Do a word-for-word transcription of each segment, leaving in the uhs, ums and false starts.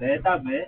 Beta, be.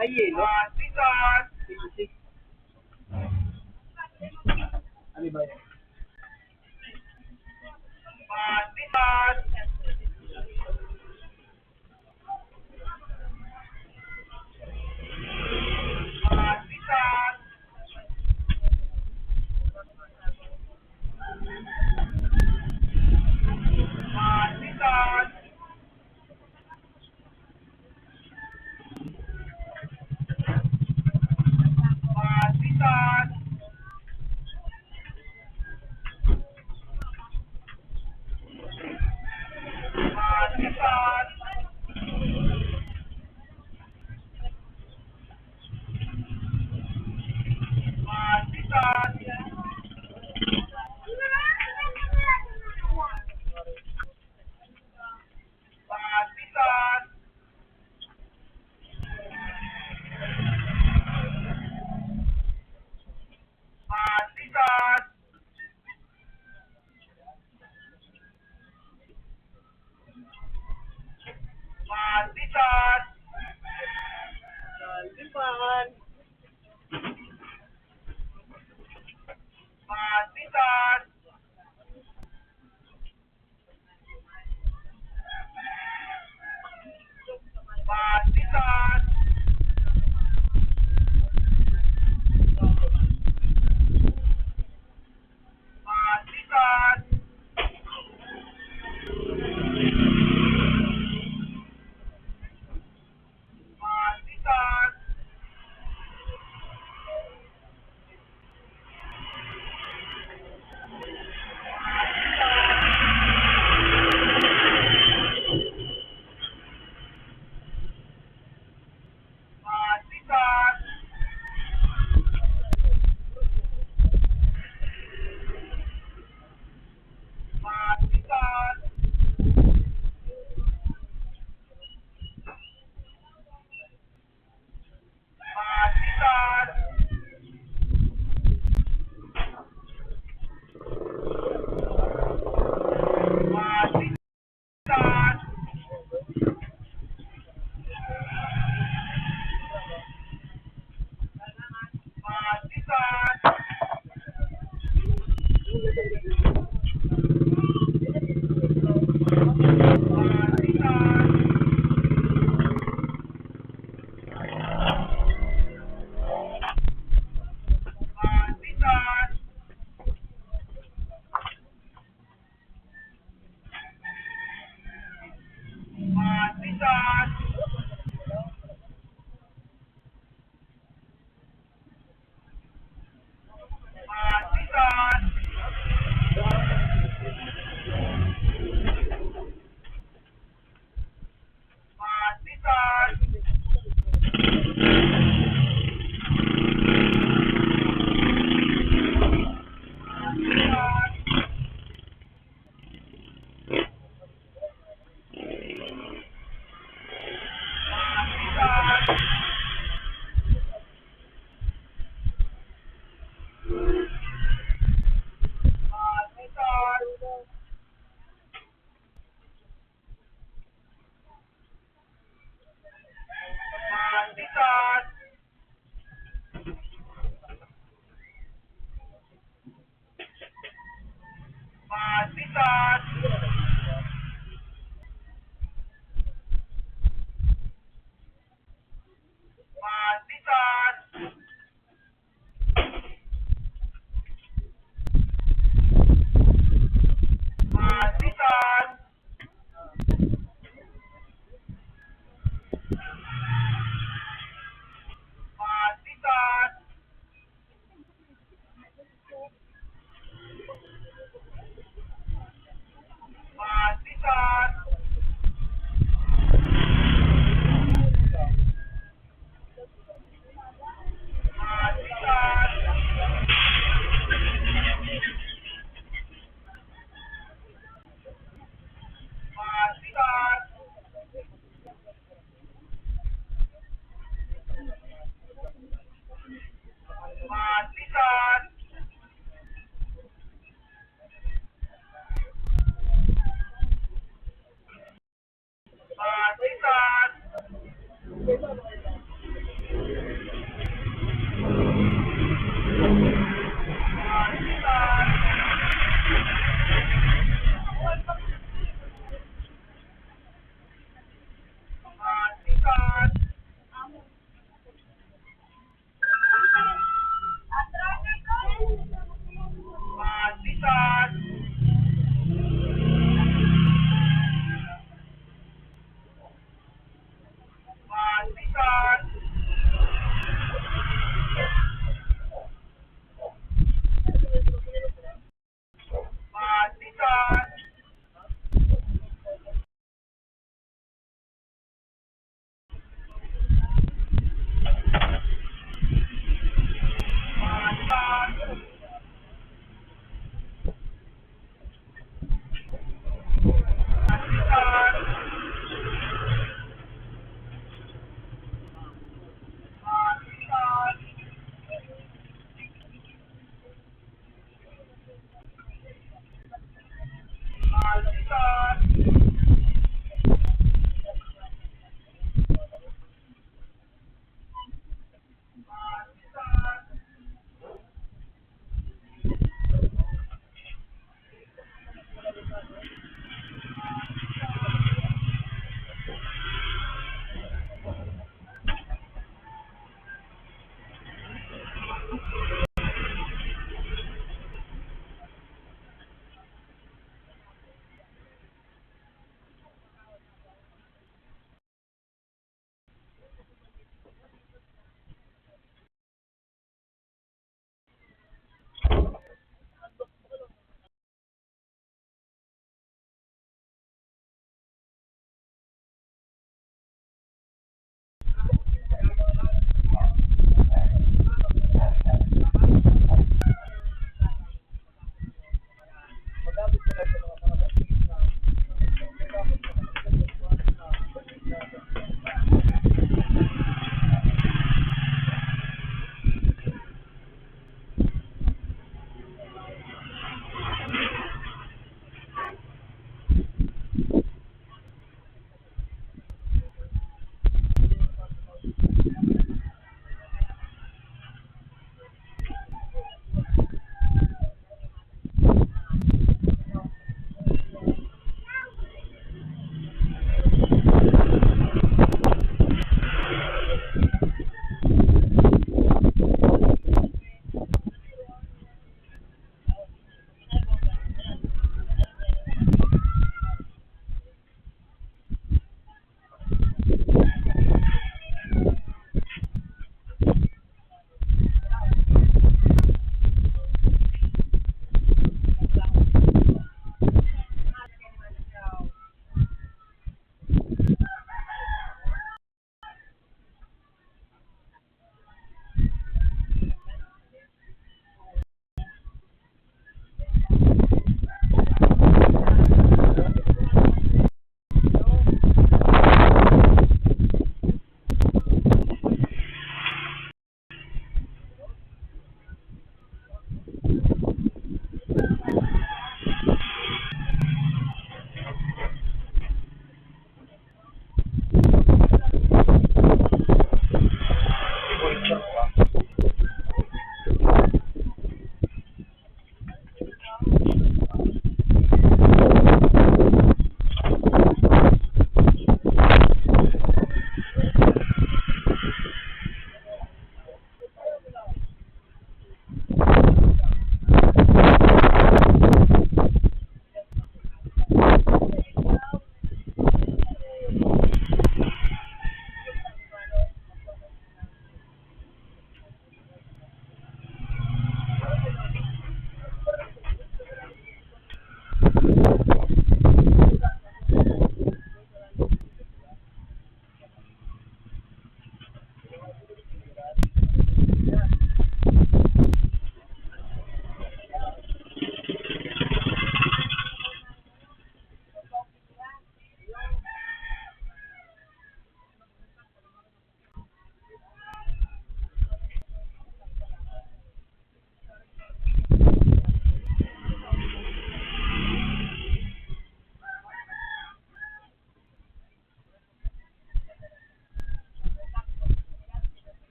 May yelo? Ano ba yan?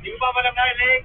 Di ko pa malam na, Alex.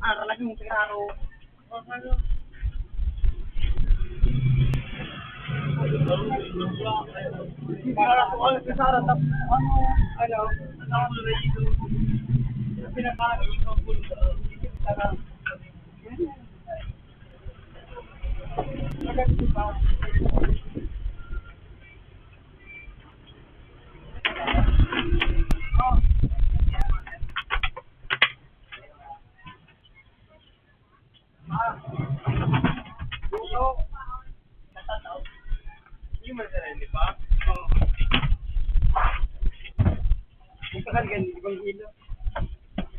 Talagang klaro. Para po kayo sa Sara, tapos ano, ano, ano, pinakain ko po. Ito talaga, di ba yung ilo?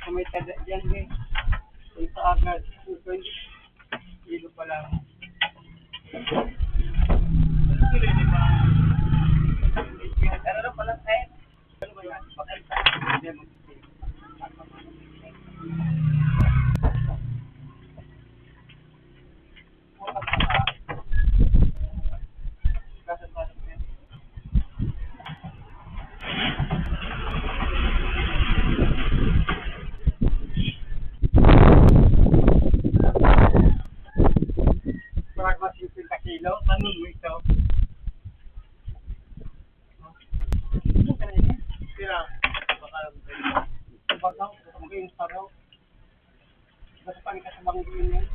Kung may tada dyan, eh. Ito agad. Ito, ilo pa lang. Ano na pala, eh? Parang mas yung pinakilo, ano mo ito? Sira. Baka, baka, baka maging saraw. Basta pang kasabang din yan.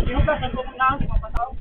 Ihugasan ko muna ang mga tao.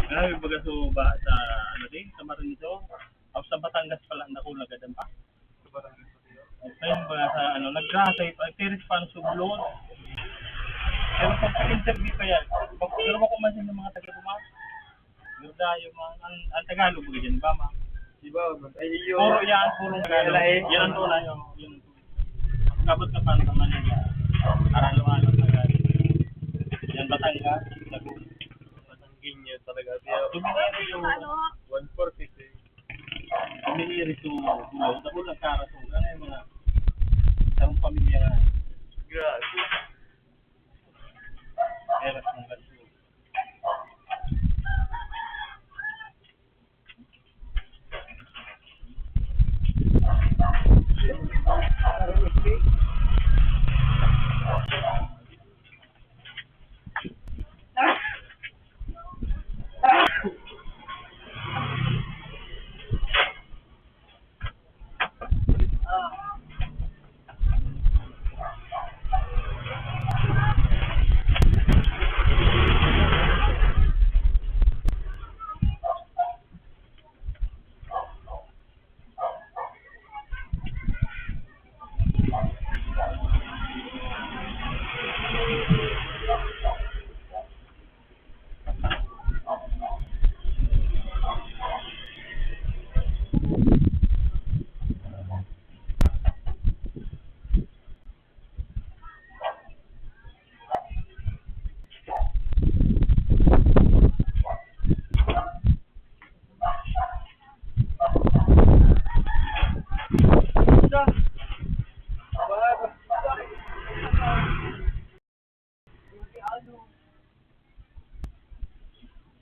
Grabe baga so ba sa ano din, sa Marinito. Tapos sa Batangas pala, naku, nagadan pa. Ayun ba sa ano, nagkakasay pa, tiris pa ang sublon. Pero pag interview pa yan, pag pero ko man sa mga taga Dumas, Yun na, yung mga, ang, ang Tagalog ba dyan ba, ma? Di ba? Ay, iyo. Puro yan, purong Tagalog. Wala eh. Yan ang tunay, oh. Yun. Pag-abot ka pa sa Manila, araw-araw Tagalog. Yan, Batangas, Laguna. Batanggenyo talaga. Kaya, ah, tumingin yung ano? One forty-six. Tumingin ito, tumaw. Tapos nagkarasungan na yung mga isang pamilya nga. Grabe. Meron ng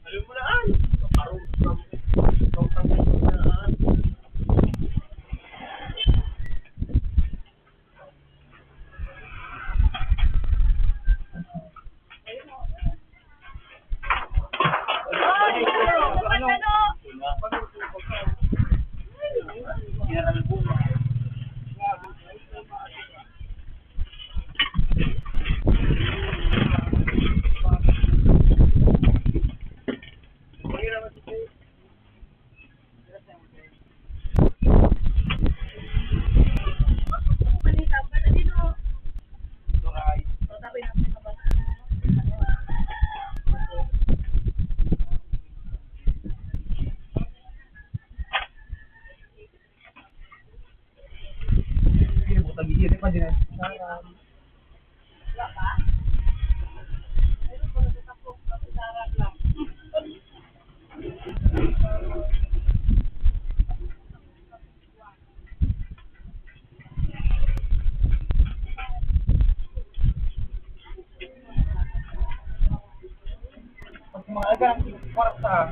Alam mo na, ay! Kaparong, kaparong, kaparong, kaparong, Mga agang kwarta.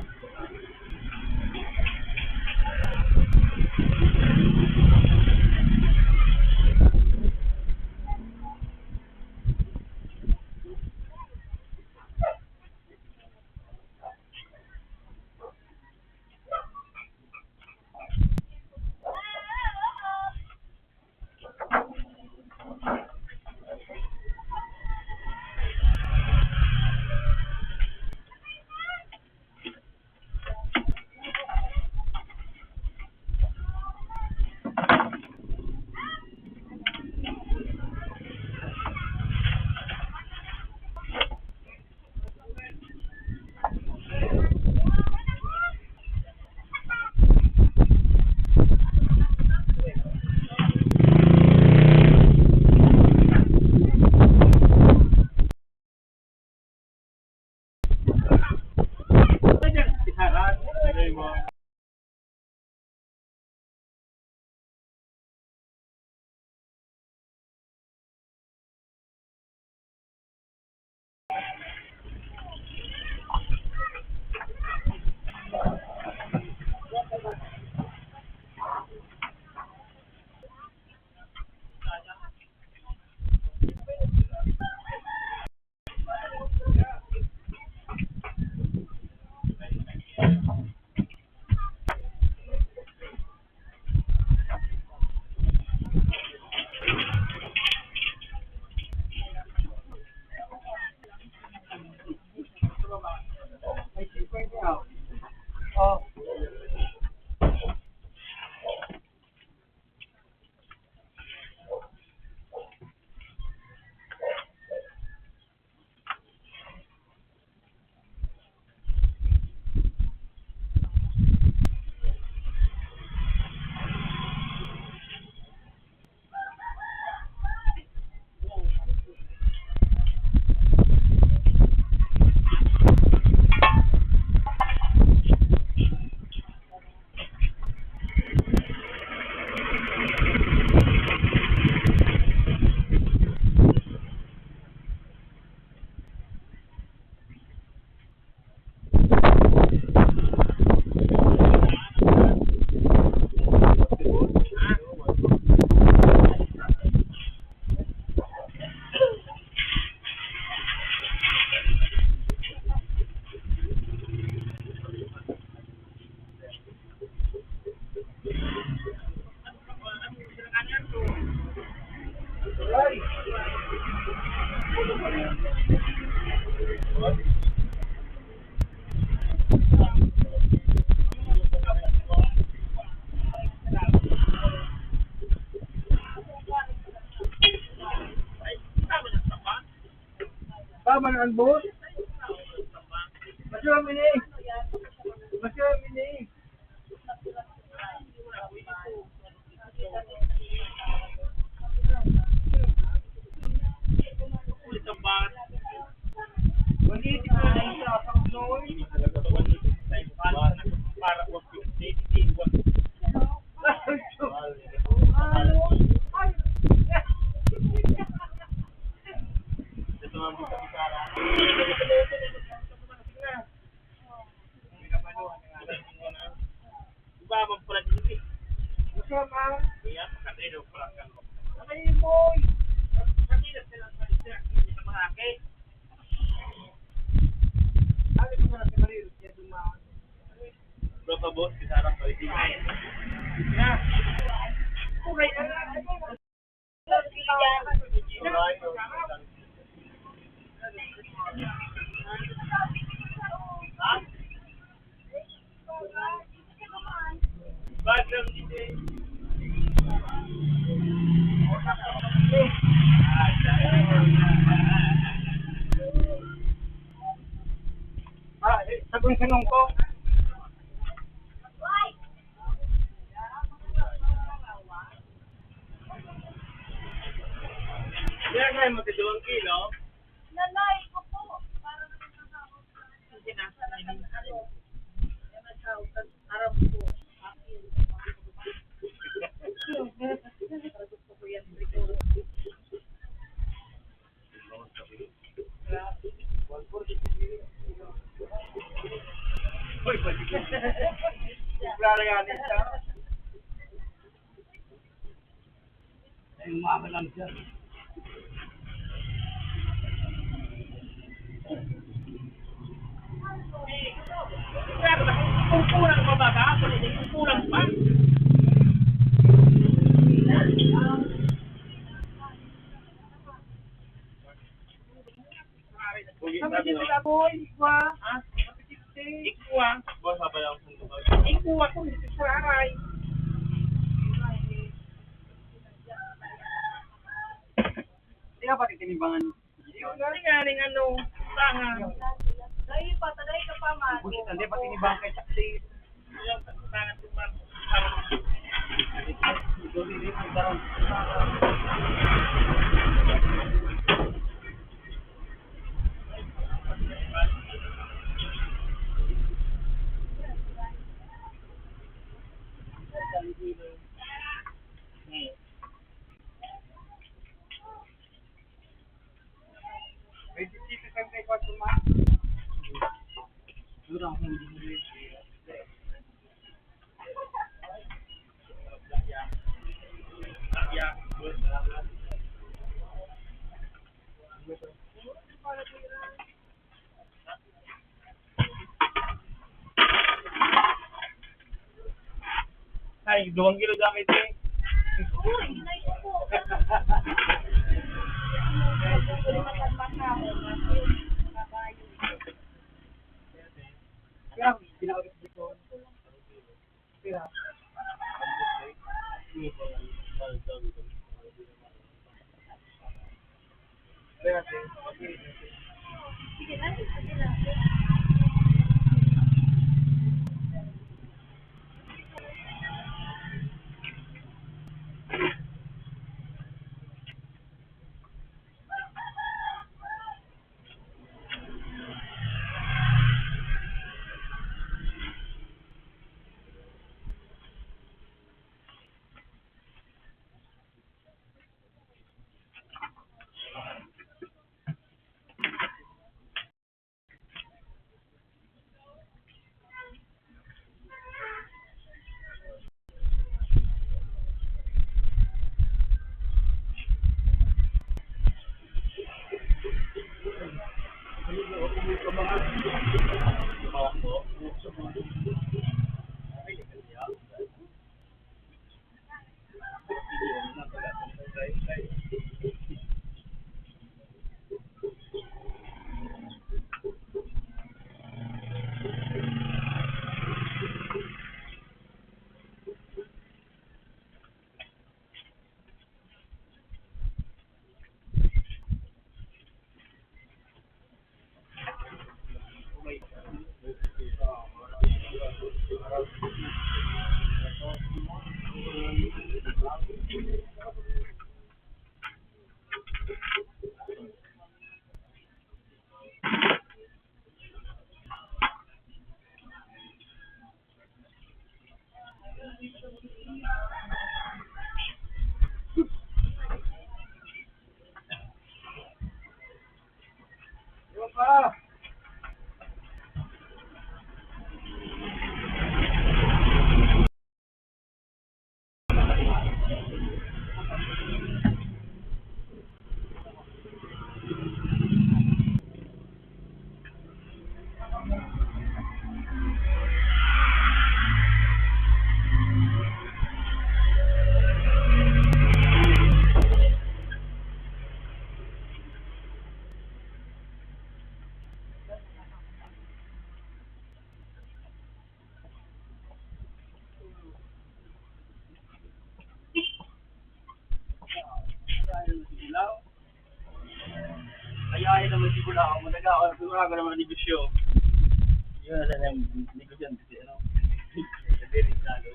Tama na ang buhok. Masiram ini. Masiram ini. Iba man pala din eh. Gusto mo? Kaya, makatay daw pala ka. Ay, boy! Pati na sila sa mga aki. Ano ko na si Marilo? Kaya dumaan. Bro, pa, boss, kita lang pa rin. Ay. Na. Kuray na lang. Ah, eh, sabon-sabon ko. Kaya nga, magkadalawang kilo. Nanay ko po, para naman sa ako. Sige na, ano, yan ang tawag, aram ko. Gusto ko yan, Rico. Grabe. Yan, isa. Ay, umaba lang siya. Kung kulang pa ba, kung kulang pa. Sabi niya, "Sila, boy, igwa." Ha? Igwa. Igwa ko, hindi ko aray. Hindi ka pati tinibangan. Hindi nga rin ano, tangan. Dahil pa, tagay ka pa, man. Hindi pati tinibangan kay Chaksi. Ay, duwang kilo dyan, ito eh. Kaya, pinakabit dito. Kaya, Kaya ayaw naman siguro ako, madaga ako, siguro ako naman negosyo. Yun, alam yung negosyo, ano? Sabi rin lalo.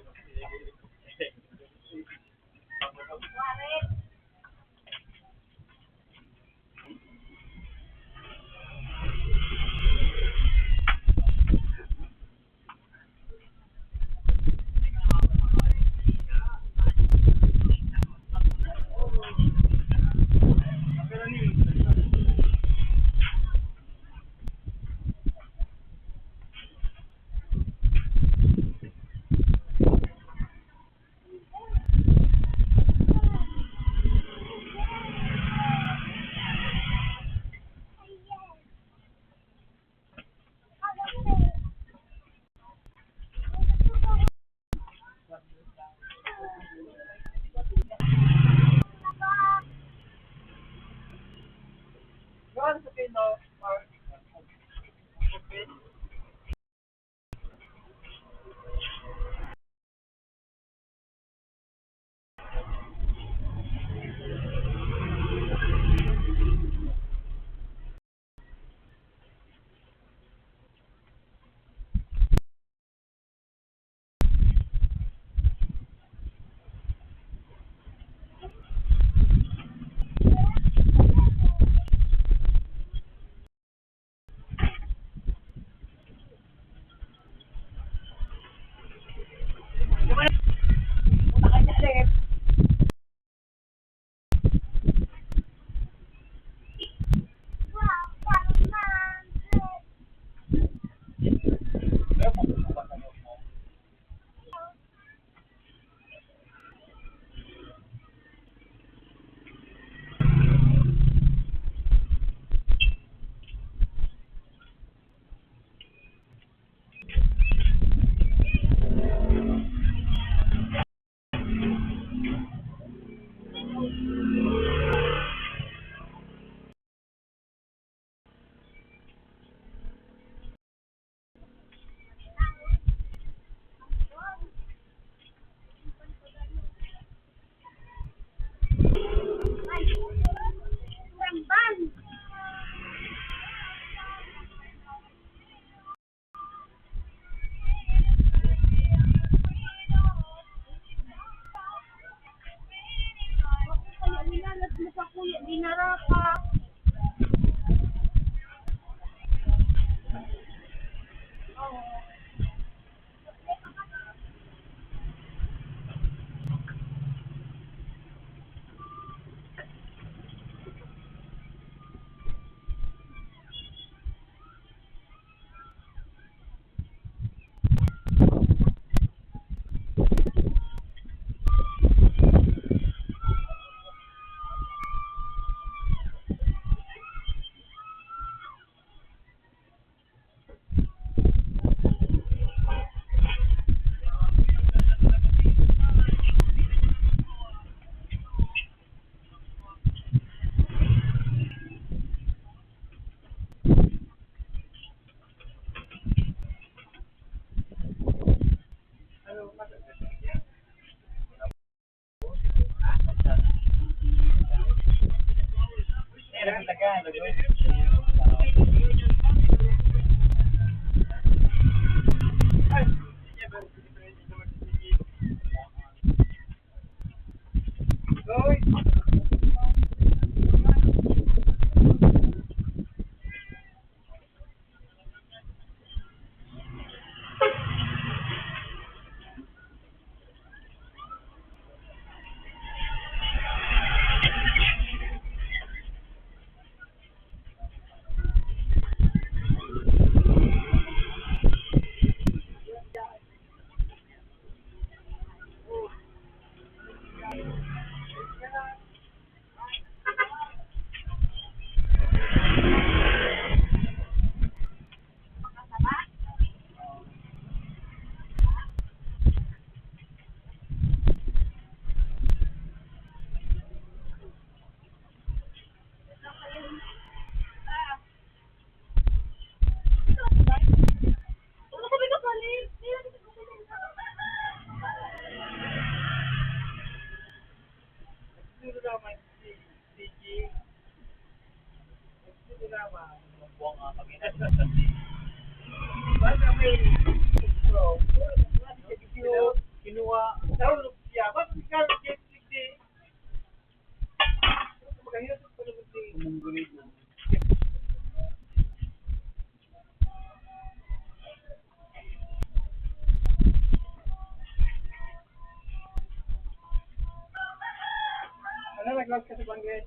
Ano, nag-lost ka sa banggit?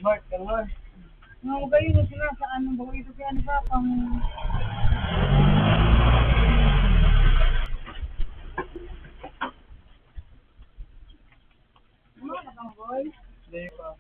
Mark, kan Mark. Mga magayon na sila sa anong bago ito kaya ano ba pang Ano na bang boy? Hindi pa.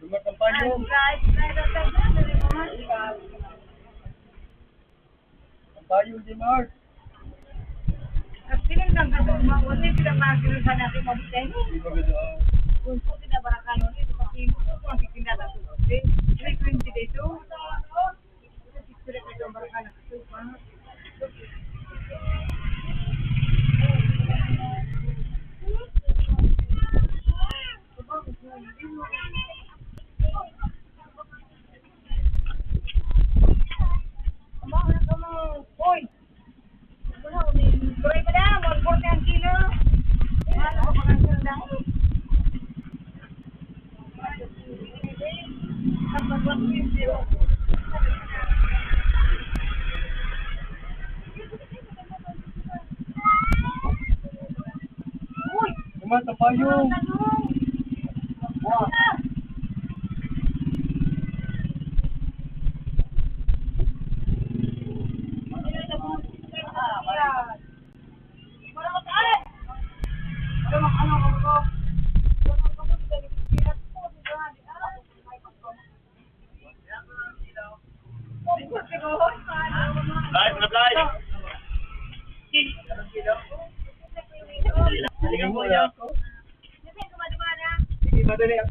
Dumat ang payong. Ang payong, Jimar. Kasi nang nagkatulma ko, hindi sila magkilala sa natin, mabitay. Hindi maganda. Kung po sila barakalo, hindi ko makimo, kung ang titinda na ito. Three twenty dito. Hoy! Gulay pa lang, one forty ang kilo. Mahal ako pag ang sandaan. Uy! Lima sa payong. Wow. Live na live. Sige, madali ang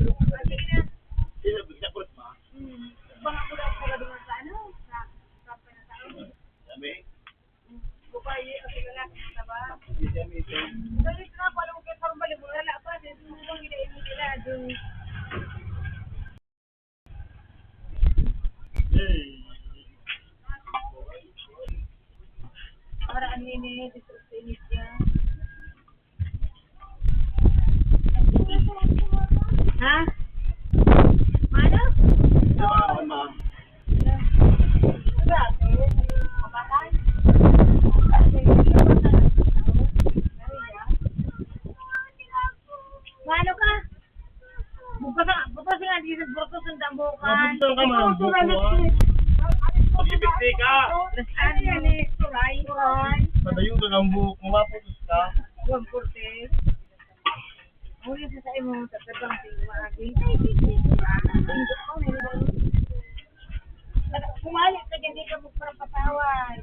Para ano ini, dito sa init niya. Ha? Mano? Mano ka? Bukas na, bukas na, di sa burkos ang dambukan. Mabugtang ka, ma'am. Ito, ito, ito. Magbibigti ka. Ano yan eh? Turay. Turay. Padayon ka ng buhok mo, maputos ka. Huwag kurte. Uli sa sa imo, sa tabang sa imo, agi. Kumali ka dyan, di ka magparapataway.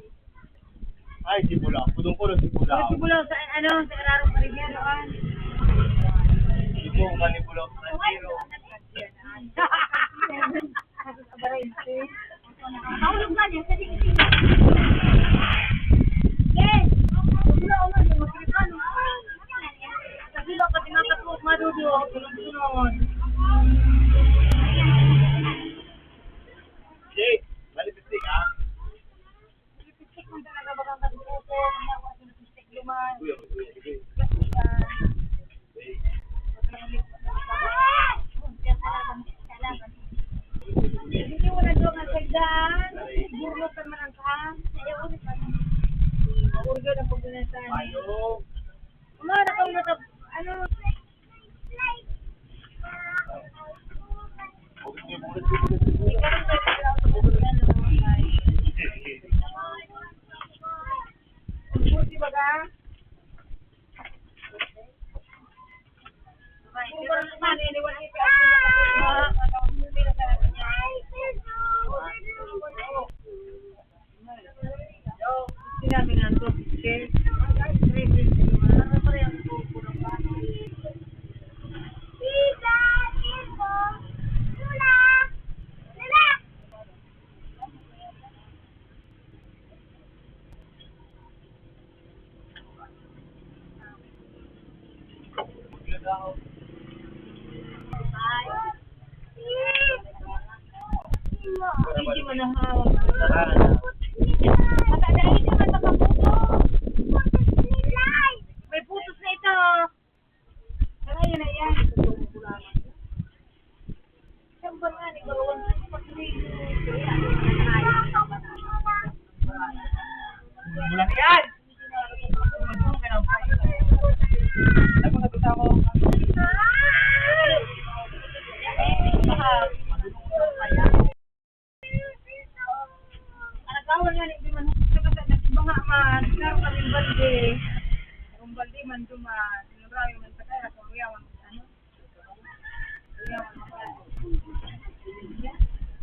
Ay, sibulaw. Pudong-pudong sibulaw. Pudong sibulaw sa, ano, sa araro pa rin yan, no? Ito, manibulaw sa tiro. Mahulog na niya sa dingding. Yes! Wala, wala, wala, wala. Kasi baka tinatapo, madudu ako, sunod-sunod. Jake, malipit ka? Hindi mo na doon ang sagdan. Burlot naman ang kaan. Ayaw ulit ang burlot ang pagdunatan. Ayaw. Uma, nakaw na ka, ano? Di ba ka? Hindi mo na hawak. Mata dahil ka man makaputo. May putos na ito. Kaya na yan. Siyempre nga, ni Bawang Sipag Rin. Bulan yan! Ako na gusto ko. Ang nagkawal nga ni Biman, sa kasa, nagtiba nga man, pero kaming balde. Kung balde man duman, sinurayo man sa kaya, kung yawan, ano?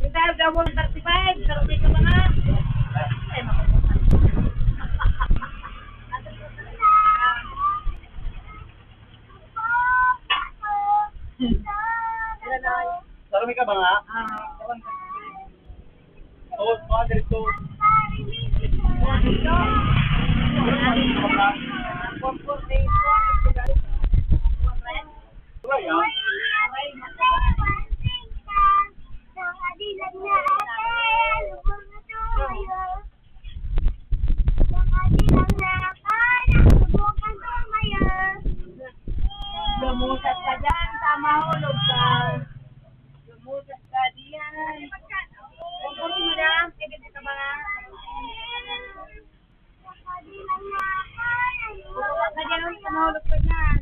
Yung tayo daw mo ng thirty-five, pero may ka mga, ay, makapunan. Saro mi ka ba nga? Ah, kawan ka. Oo, mga dito. Wala yan. Lumusas ka dyan, tama, hulog ka. Lumusas ka diyan. Huwag ka rin, madam. Pwede ka ba? Huwag ka dyan, huwag ka mahulog ka dyan.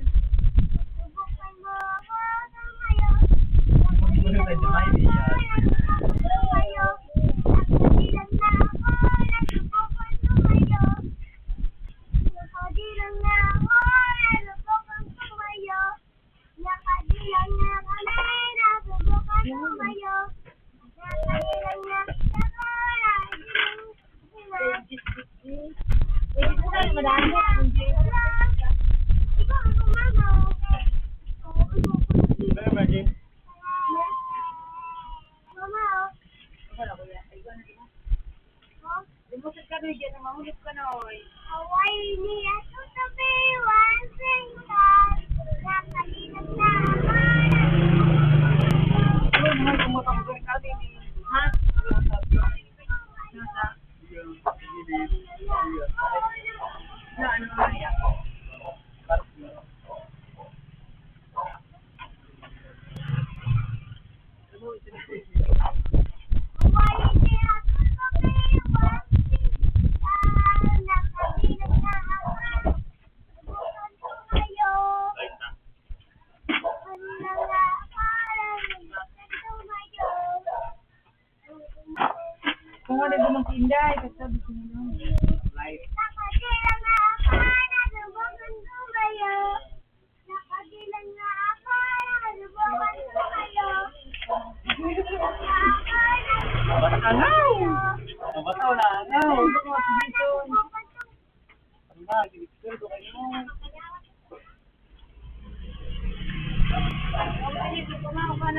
Lumusot ka na dyan, mahulog ka na, oy. Away niya sa tabi, one thing that nakalinag na. Ano naman kung matanggal ka, baby? Ha? Nasa? Na ano nga yan? Kung ano naman si Inday, kasi sabi ko nila. Life. Basta na. Basta na. Ano? Ano? Ano? Ano? Ano? Ano? Ano?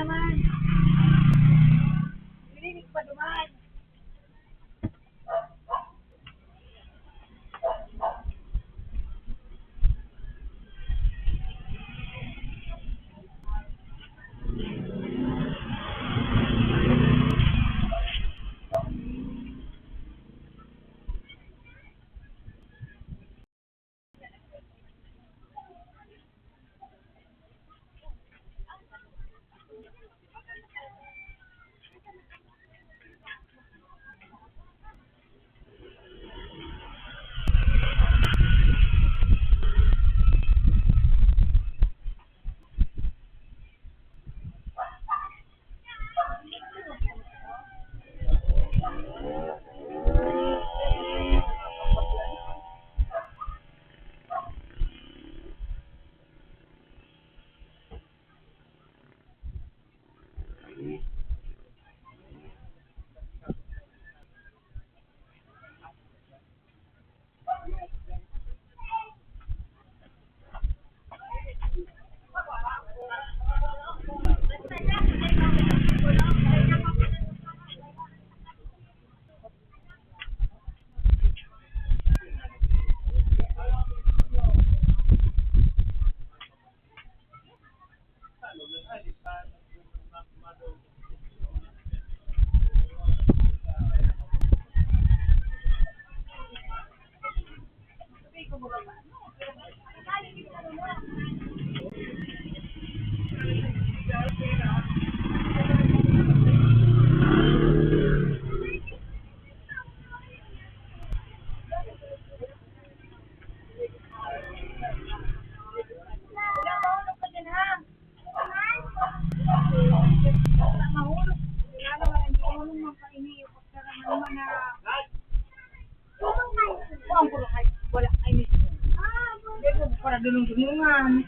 Para dunong-dunongan.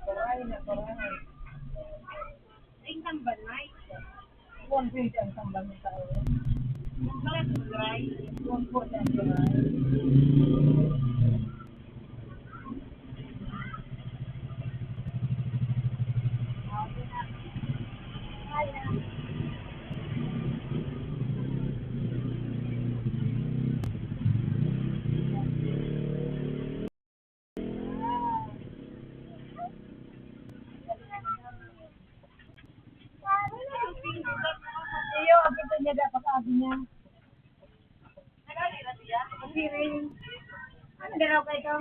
Baray na baray. Ay, tamban, Mike. One twenty ang tamban ng tao. Wala sa baray. One forty ang baray. Iyo, ang pito niya dapat agi niya. Siring. Ano ganaw ka ito?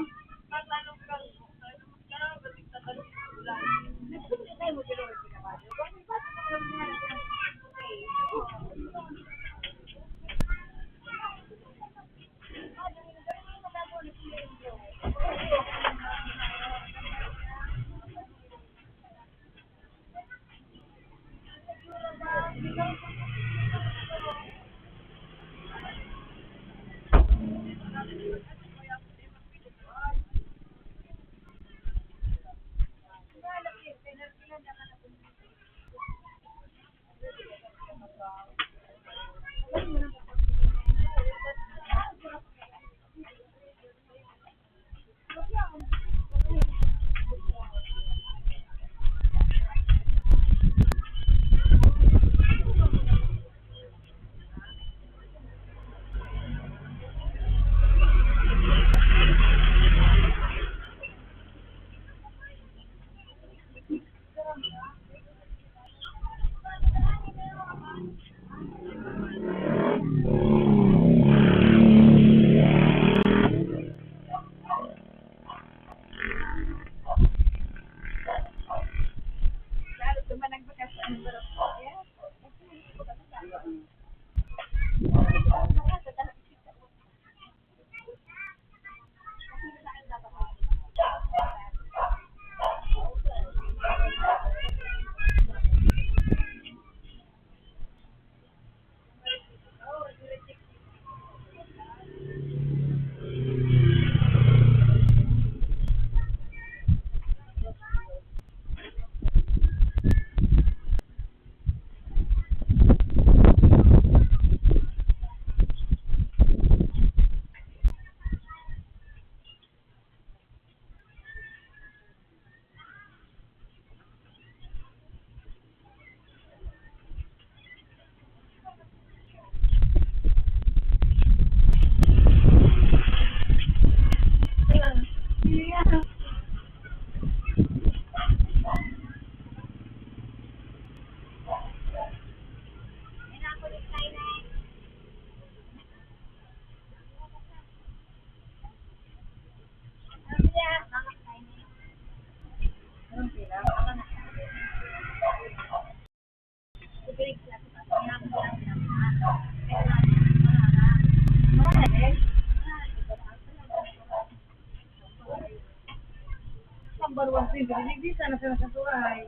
Number one finger, hindi sana sila sa turay.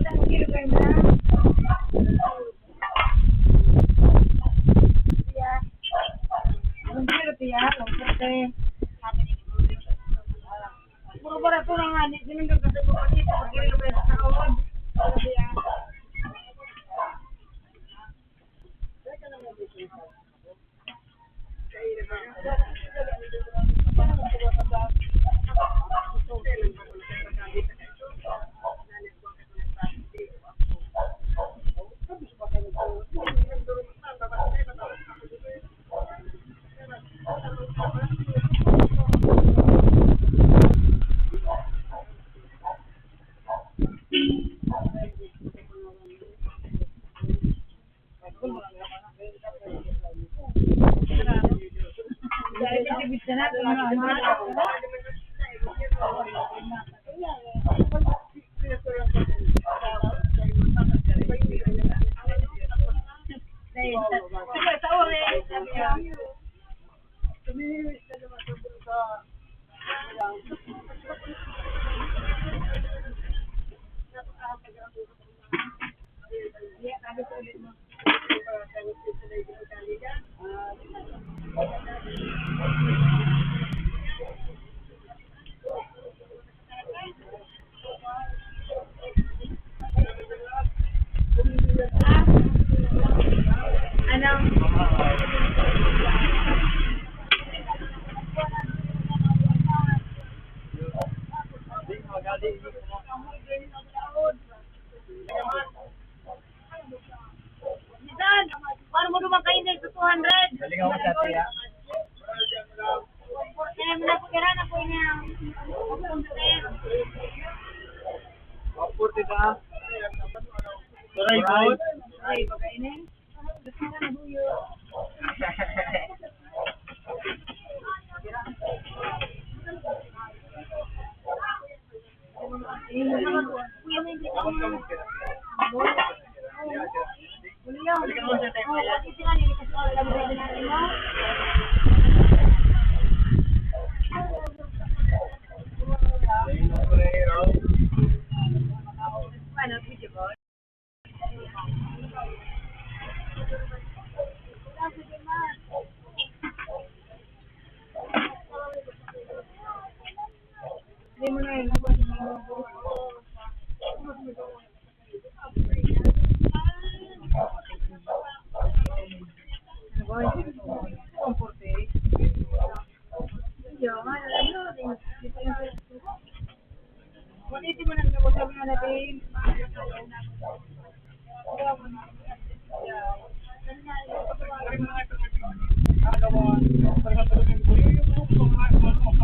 Ang kilo kayo na. Ang kilo, tiya, ang kilo. Puro barato na nga, di sinundan kasi ko kasi pag-ilo kayo sa taon. Tiya. Bisan, paano mo naman kayo sa two hundred? Galing ako sa tiya. Kaya mo na po, kaya na po niya. Forty ba? Aray, good. Ay, pagkainin.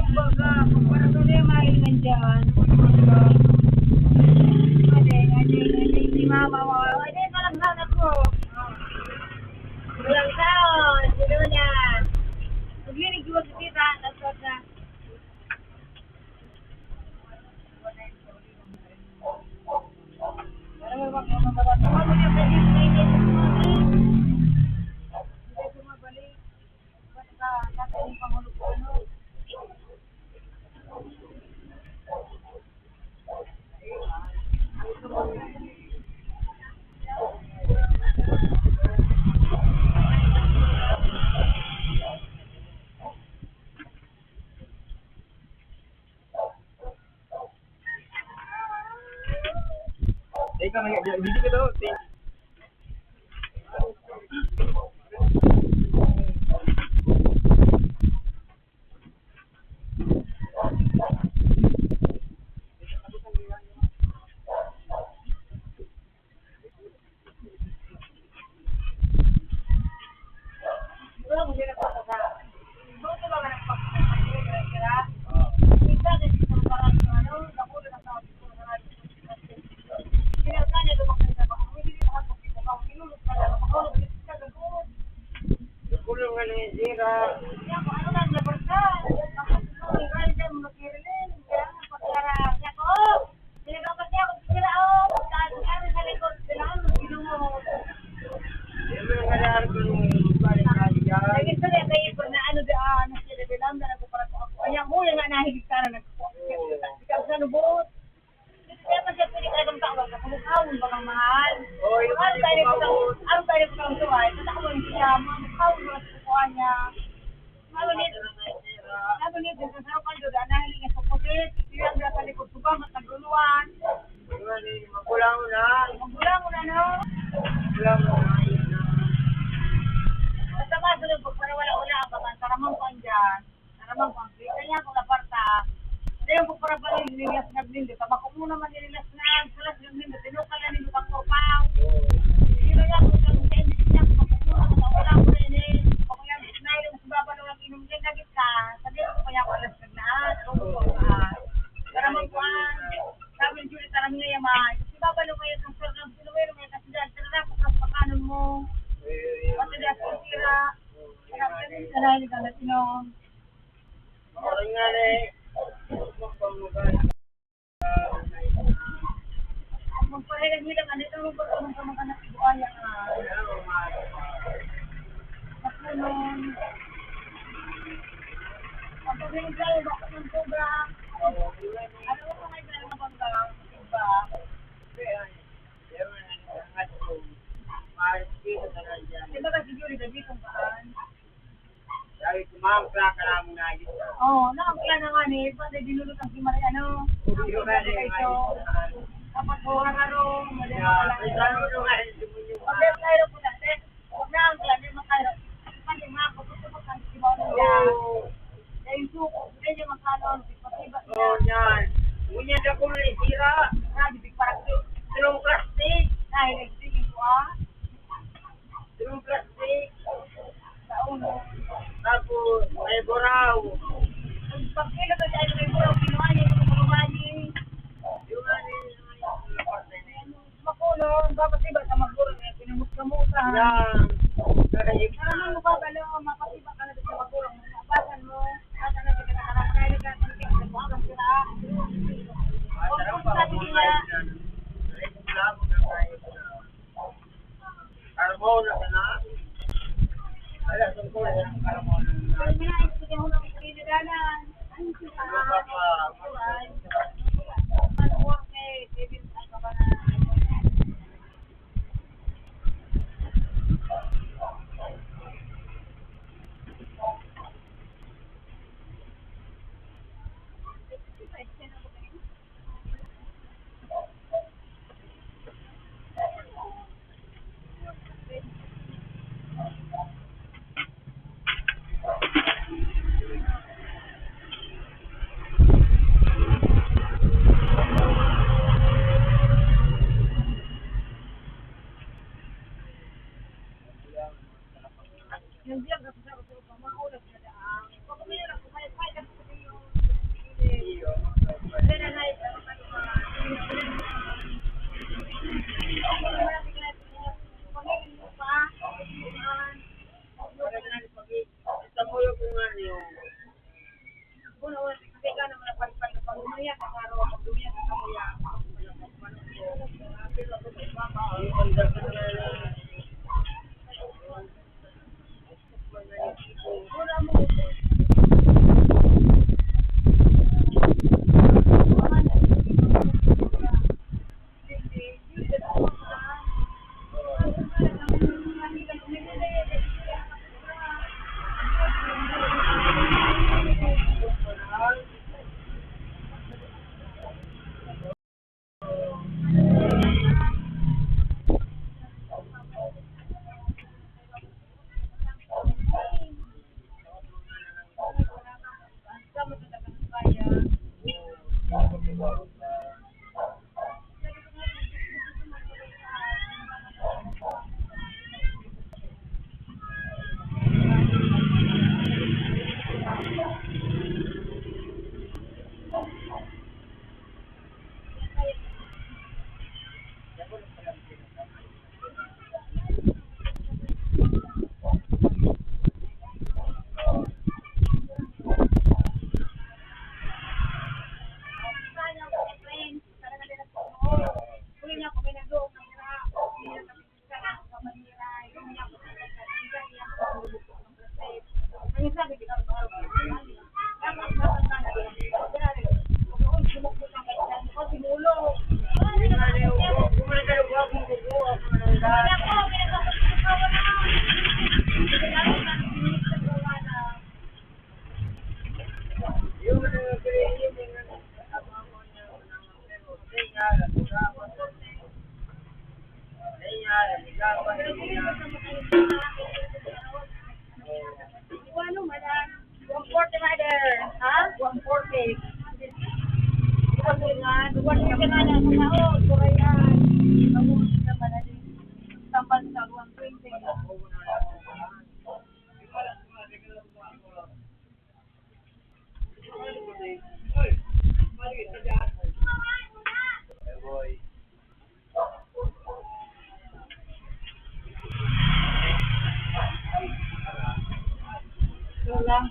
Baga, kung para sa lima, yun nandiyan. Ade, ade, ade, si mama mo. Ade, malaglag ako. Walang tao, si Luna. Maglilig ko si Tita, tapos na. Teka, may, may, hindi ka daw. Thank Magpangkita niya kung laparta. Dayon ko para ba ninilas nga blindo? Tabako mo naman ninilas nga, salas nga blindo. Tinukal na ninyo pang kurpaw. Sino niya kung saan sa hindi niya kung mapupuno na wala mo rin eh. Kung yan, nainom sa baba nung nag-inom din, lagi ka. Sabi ko kaya ko alas na lahat. Kung ko ka. Para magkuhan. Sabi ni Julie, tarang niya yung mga. Kasi baba nung may kasar na, sino may may kasar na, tarang ko, tapos pakanon mo. Pati di ako sira. Kaya pwede ka na, hindi ka na inom. Magpahilang-hilang, ano itong magpapamang ka na sa buhay, ah. Mapunon. Ang paghinggay, bakit ng tubig? Ano mo kung may kaya mabangga? Diba? Diba kasi, Julie, gabi kung kaan. Sabi ko, "Ma'am, plaka lang muna yun." Oo, naangkla na nga ni, pati dinulot ang si Maria, ano? Hindi ko nga rin ito. Tapos, buha nga rin, mali Yeah, na pala. May saludo nga rin si Munyong. Okay, tayo po natin. Huwag na ang plan, yung makairo. Pati mga gusto ko, pag si Maria. Oo. Dahil suko, dahil yung magkano, ang pagkasiba niya. Oo, yan. Ngunyan na kung may sira. Grabe, big parakyo. Tulong plastic. Dahil, nagsigil ko, ah. Yung plastic. Sa ulo. Tapos, may buraw. Pag kilo to siya, may buraw, kinuha niya, yung mga babae. Yung ano, yung, yung parte na yun. Makulo, bakit iba sa magburang, eh, pinamutkamutan. Yan. Kaya yung Parang ano ba, balo, mapasiba ka na sa magburang, mabasan mo, nasa na sila nakakarang, kaya nagkakaroon ka sa buhakan sila. Huwag mong sabi nila. Reklamo na tayo sa Carmona ka na? Wala, tungkol sa Carmona na. Ay, wala, hindi ko na pinagdaanan. Ano ka pa? Ano work eh? David, ano ka ba na? Naon, Cagayan. Naon sa Manali. Sampan sa one twenty. Ito lang.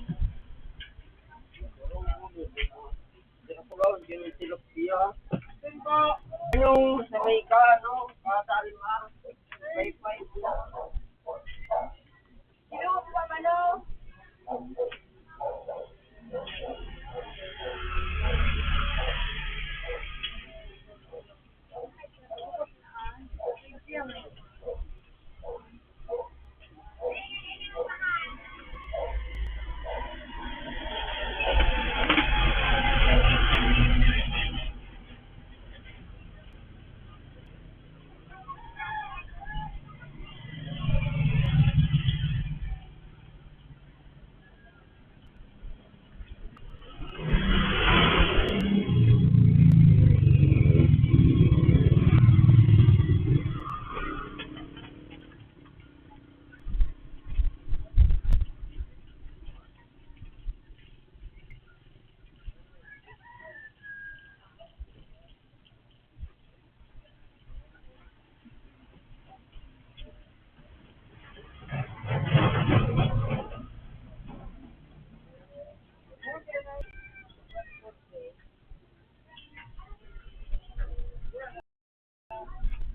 Yung sa may ka, ano, katalima. May five.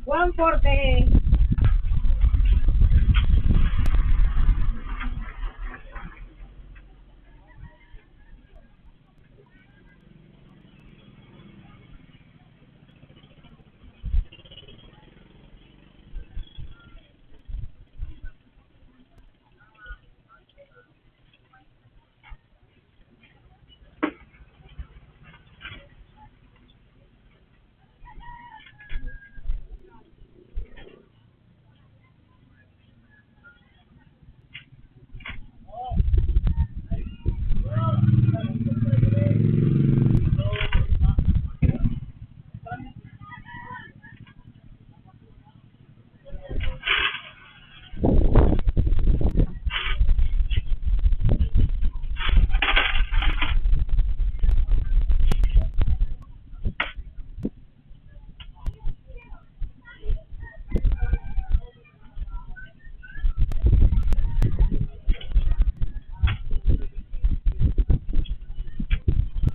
One forty.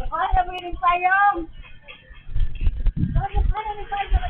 Kuha na mo yung payong. Kuha na mo yung payong.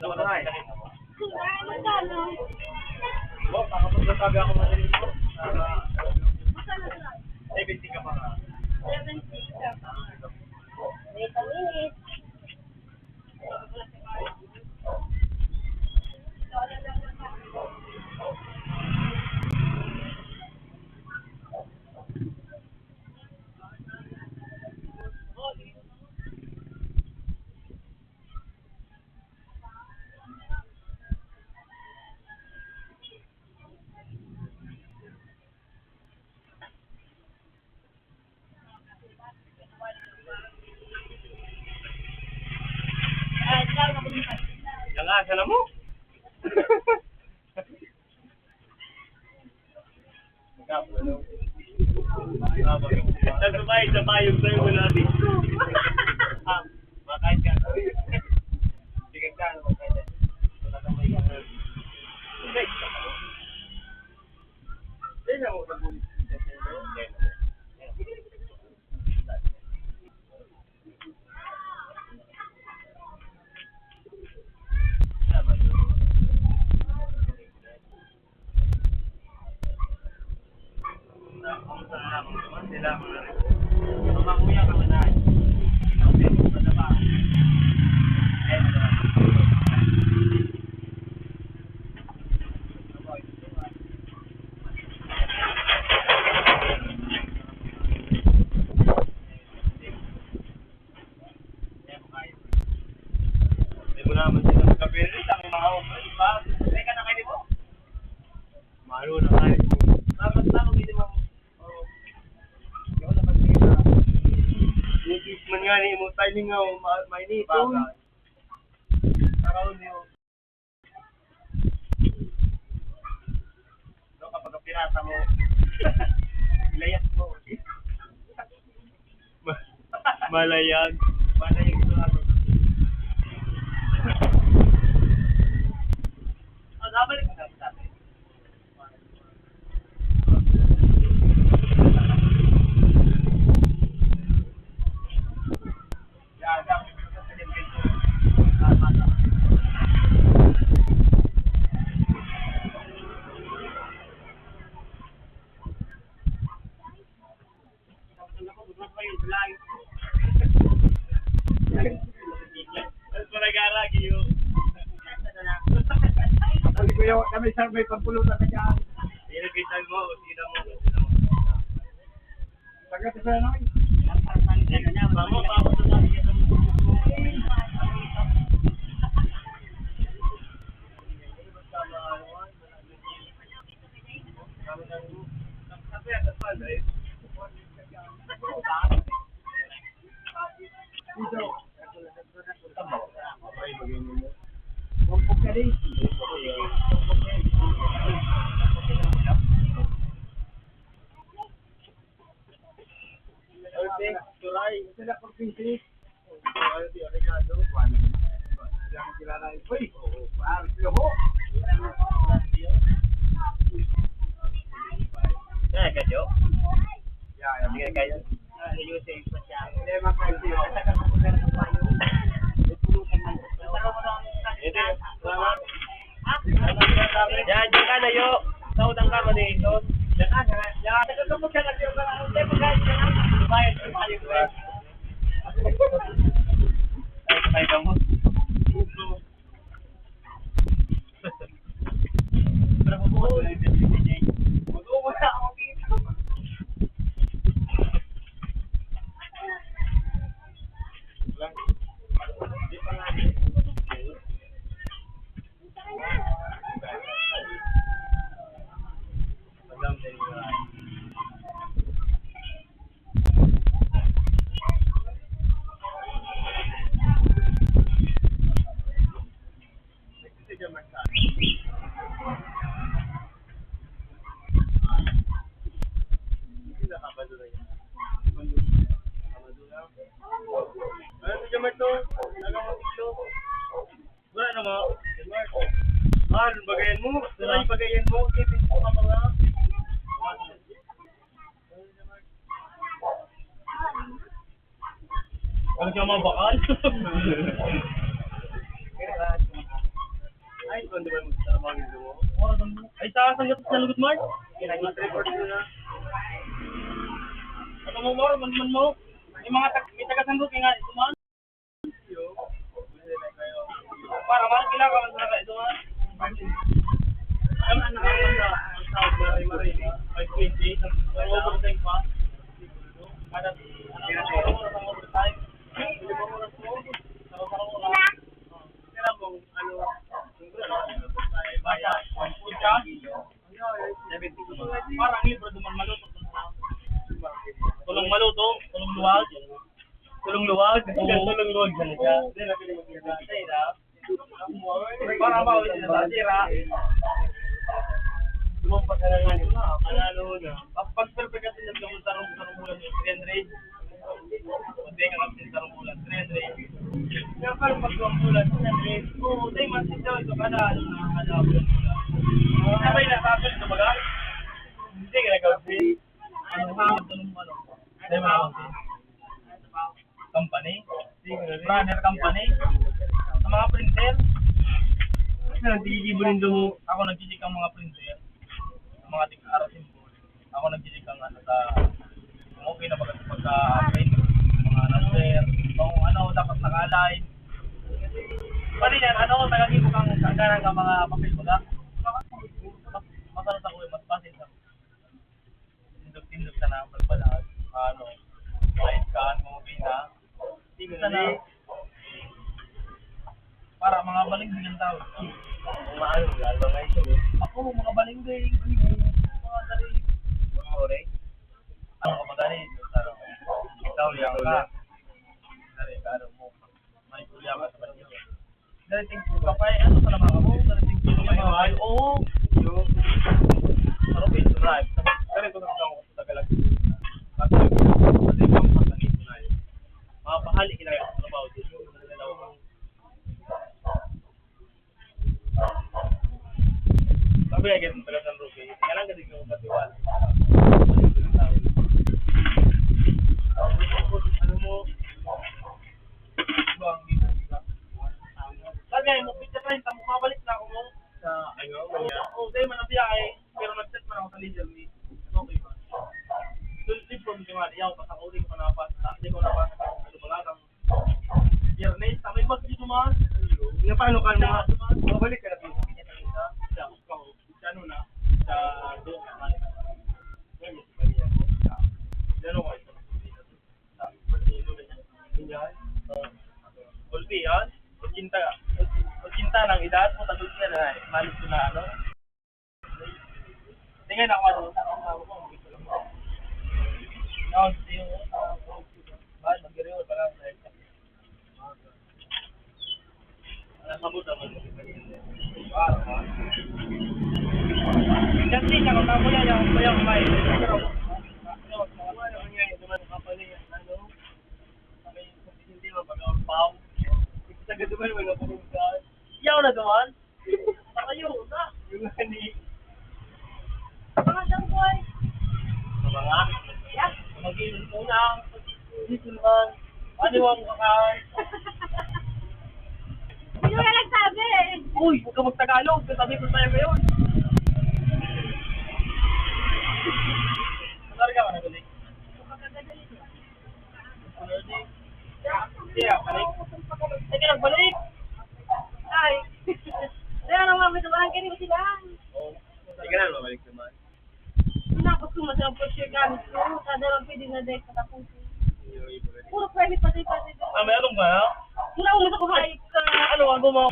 Ano na eh? Bo, takapos na sabi ako madaling mo. Seventy ka pa nga. Seventy ka pa. Wait a minute. Yan nga, sana mo. Sa sabay, sa payong sa'yo, wala dito. Ah, makain ka. Sige ka, makain ka. Wala kang may kain. Hindi. Hindi na mo nabulit. Hindi mo naman sila magkapirita, may mga open pa. Teka na kayo mo. Mahalo na kayo mo. Dapat na kung hindi mo. Hindi ako nakapirita. Notice man nga ni mo timing nga, ma-, mainit. Bagay. Para hindi mo. No, kapag ang pirata mo, layas mo. Ma-, malayag. Malayag ito lang. Ah, nabalik ko na sa atin. Pag kuya, kami sir, may pampulutan ka dyan. Sino kita mo? Sino mo? Taga sa ano? Kaya ka, Jo? Sige, kayo. Yan, diyan ka na, yo. Sa utang ka, maliiton. Diyan ka na. Yan. Bayad, bayad, bayad. Ay, ay, kamu. Marto, ano mo, Tito? Wala na mo. Mahal, bagayan mo. Wala yung bagayan mo. Kaya pinto ka mga. Ano siya, mga bakal? Ay, kung di ba magtrabaho yung dumo? Ay, sa sanggat sa lugod, Mark? Kinagit report ko na. Ano mo, Mar? Man, man mo? May mga tag-, may taga-sanggot nga, ito, man. Para, man, kailangan ka man talaga, ito, man. Ang anak ko na, ang tawag na, ay, Marie, five twenty, ang overtime pa. Kada, ano, overtime. Sarong-sarong oras. Kaya kung ano, parang libre duman maluto. Tulong maluto, tulong luwag. Tulong luwag? Oo. Tulong luwag na siya. Para ba, ulit na ba? Tira. Lumampas na lang nga nila. Panalo na. Pag, pag perfect kasi nagkamunta ng sarong bulan, three hundred. Hindi ka kasi sa bulan, three hundred. Kaya parang pag bulan, three hundred. Oo, tayo, mas ito, ito, kada, ano na, kada bulan, bulan. Sabay na, sa akin, kumbaga, hindi ka nag-, ano, ano, ano, ano, ano, company, brother company, sa mga printer. Kasi nagtitibo rin doon, ako nagtitibo ang mga printer, ang mga tig-, araw. Ako nagdi-check ang ano sa, kung okay na pag-, pagka-print, mga number, kung ano dapat naka-align. Pati yan, ano, tagagibo kang kakanan ka mga papel baga. Mas ano sa uwi, mas basin sa tindog-tindog sa number pala, ano, may scan, kung okay na. Sige na. Para mga balingbing ang tawag. Kung maano, lalo nga ito, eh. Ako, mga balingbing, balingbing, mga dali. Mga ore. Ang mga dali, ikaw, yan ka. Dali, ka, ano mo. May kuya ka sa balingbing. Dali, tingko ka pa, eh. Ano pa naman ako? Dali, tingko ka pa, eh. Oo. Yung, ano, pin drive. Dali, ito na ako sa Tagalog. Kasi, kasi, ang pagkakit mo na yun. Mga pahali, kinaya ko trabaho dito. Sabi nga, ganun, taga San Roque. Kailangan ka din yung katiwala. Ano mo? Sabi nga, mo, pizza time, tamo, mabalik na ako mo. Sa, ano, kanya? Oo, dahil man ang biyahe, pero nag-chat man ako sa leader ni, okay ba? Doon, leave ko, hindi ko nga, di ako, basta ako, di ko pa nabasa, di ko nabasa, ano, wala kang Biyernes, sa may bagyo duman. Nga paano ka naman? Mabalik ka na dito. Sa, sa, ano na, sa, doon, sa, ano ko, sa, Ulpi yan. Ochenta, ochenta ng edad mo, tapos yan na, malis ko na, ano? Tingnan ako, ano, sa ako, ako, ako. Now, hindi yung, ah, ba, nagdiriwal pa lang, like, wala sa buta, man. Ah, ah. Kasi, sa katapo na yan, kaya kumain. Pero, ano, wala naman yan, yung duman, kapal yan, ano, kami, hindi man pag-ampaw. Sa gaduman, wala pa rin ka. Yaw na duman? Patayo na. Yung nga ni. Mga siyang buhay. Mga? Yeah. Mag-inom muna. Dito naman. Ano yung kakain? Hindi mo na nagsabi eh. Uy, huwag ka magtagalog. Sabi ko sa'yo ngayon. Ano ka na galing? Kaya, balik. Sige, nagbalik. Ay. Kaya naman, may dumahan kayo, sila. Oo. Sige na, mabalik naman. Tinapos ko, masarap po siya gamit ko. Sa dalang pwede na dahil sa tapos. Puro pwede, pati, pati. Ah, meron ka? Wala akong masakit sa ano, ang gumawa.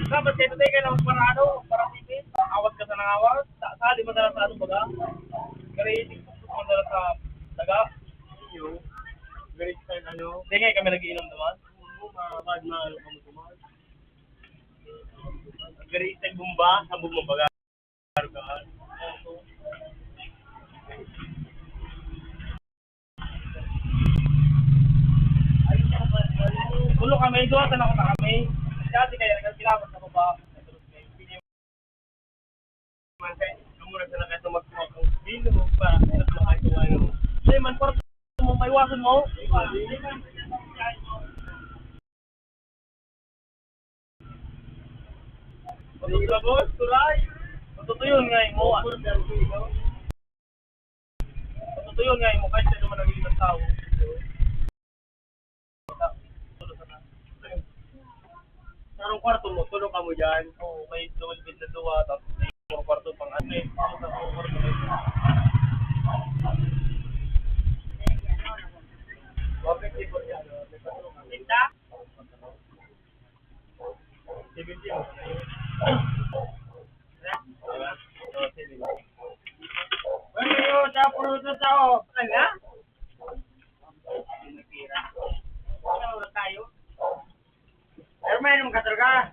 Dapat kayo tayo kayo ng para ano, para tipid. Awas ka sa nangawas. Sa, sa, di madala sa ano, baga? Kaya, madala sa daga. Yung, very excited, ano? Hindi nga kami nag-iinom naman. Oo, ma-, bad na, ano, kami kumain. Very excited, bomba, sabog mo, baga. Ay, sabog mo, Tulo kami, duwa sana ako na kami. Dati kaya nagkakilabot sa baba. Man, kaya, kamo na sana kayo magkuha ng vino para sa mga ito ngayon. Hindi man, kwarto mo, maiwasan mo. Patutuyo, boss, turay. Patutuyo nga mo. Patutuyo nga mo, kahit sino man ang ilang tao. Sarong kwarto mo, tulog ka mo dyan. Oo, may double bed na duwa, tapos may sarong kwarto pang ano eh. Sa sarong kwarto mo. Bakit di ba yan? May patulog ka. Tinta? Seventy mo. Diba? Oo, seventy. Ano yun? Sa puro sa tao. Ano nga? Pinipira. Ano na tayo? Pero mainom ka talaga.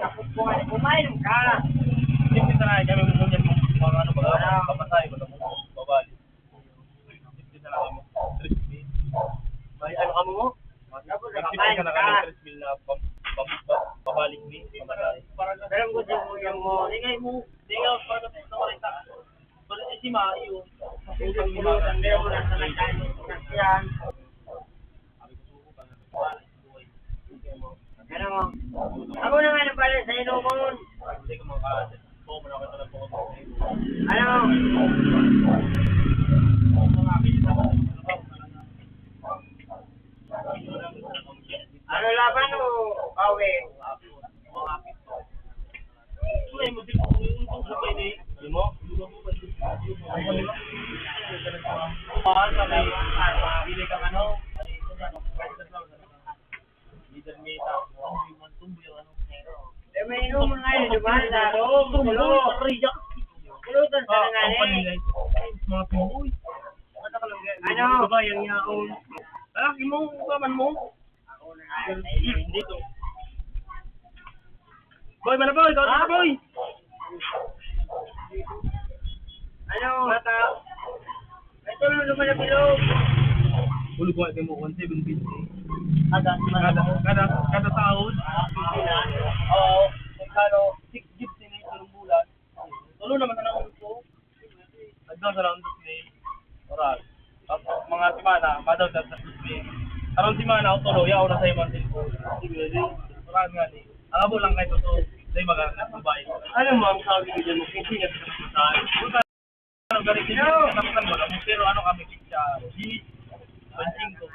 Kapag ko nga, kumainom ka. Siyempre, sana kami gusto niya kung mga ano ba, kapatay, wala mo, babalik. Siyempre, sana kami, tres mil. May ano ka mo? Tapos, Siyempre, nakapain sana ka. Kami, tres mil na pam-, pam-, pam-, pabalik ni, kapatay. Pero ang gusto mo, yung mo, ingay mo, ingay mo, para sa mga rin sa, para sa sima, yun. Kasi yung pulutan, meron mo na sa nagkain, sa yan. Ano? Ako na nga nagpala sa inomon. Ano? Ano laban o bawi? Ano mo? Mahal sa may, bili kang ano? Leader Meta. Eh, may inom nga yun, di ba? Sa tumbo, sa riyak. Pulutan sa Ah, nga ang eh. Paningay. Mga Pinoy. Ano? Ano ba yung yaon? Lalaki mo, kaman mo? Dito. Boy, mana boy? Ikaw na, boy. Ano? Bata. Ito lang naman ang bilog. Ulo ko ay mo one seven fifty. Kada, kada, kada, kada taon. Oo. Kung kano, six gifts din ay tulong bulan. Tulo naman na naman ko. Nagdaw sa round ni Oral. Tapos mga semana, madaw sa sa ni. Karong semana, ako tulo, yaw na sa imong cellphone. Oral nga ni. Ang abo lang kay totoo, dahil mag-anak ng babae. Ano mo ang sabi ko dyan? Kasi nga sa kasal. Ano, ganito yung katapusan mo, pero ano kami, siya, di, pansin ko.